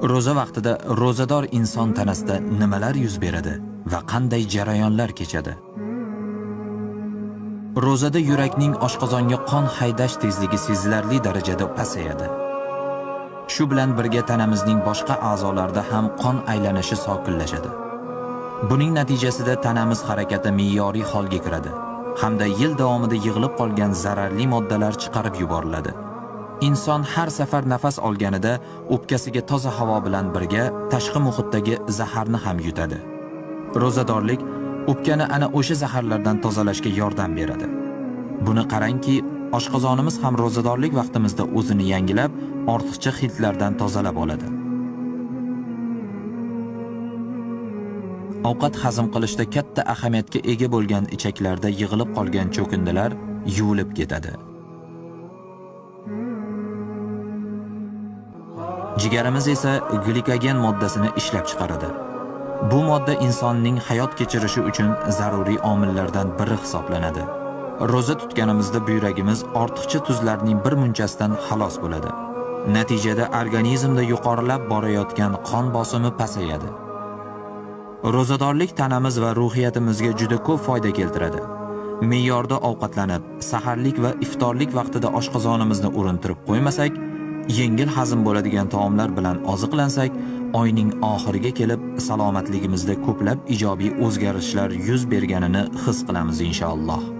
Ro'za vaqtida ro'zador inson tanasida nimalar yuz beradi va qanday jarayonlar kechadi? Ro'zada yurakning oshqozonga qon haydash tezligi sezilarli darajada pasayadi. Shu bilan birga tanamizning boshqa a'zolarida ham qon aylanishi sokinlashadi. Buning natijasida tanamiz harakati me'yoriy holga kiradi hamda yil davomida yig'ilib qolgan zararli moddalar chiqarib yuboriladi. Inson har safar nafas olganida o'pkasiga toza havo bilan birga tashqi muhitdagi zaharni ham yutadi. Ro'zadorlik o'pkani ana o'sha zaharlardan tozalashga yordam beradi. Buni qarangki, oshqozonimiz ham ro'zadorlik vaqtimizda o'zini yangilab, ortiqcha hidlardan tozalab oladi. Ovqat hazm qilishda katta ahamiyatga ega bo'lgan ichaklarda yig'ilib qolgan cho'kindilar yuvilib ketadi. Jigarimiz esa glikogen moddasini ishlab chiqaradi. Bu modda insonning hayot kechirishi uchun zaruriy omillardan biri hisoblanadi. Ro'za tutganimizda buyragimiz ortiqcha tuzlarning bir munchasidan xalos bo'ladi. Natijada organizmda yuqorilab borayotgan qon bosimi pasayadi. Ro'zadorlik tanamiz va ruhiyatimizga juda ko'p foyda keltiradi. Me'yorda ovqatlanib, saharlik va iftorlik vaqtida oshqozonimizni urintirib qo'ymasak, yengil hazm bo'ladigan taomlar bilan oziqlansak, oyning oxiriga kelib salomatligimizda ko'plab ijobiy o'zgarishlar yuz berganini his qilamiz inshaalloh.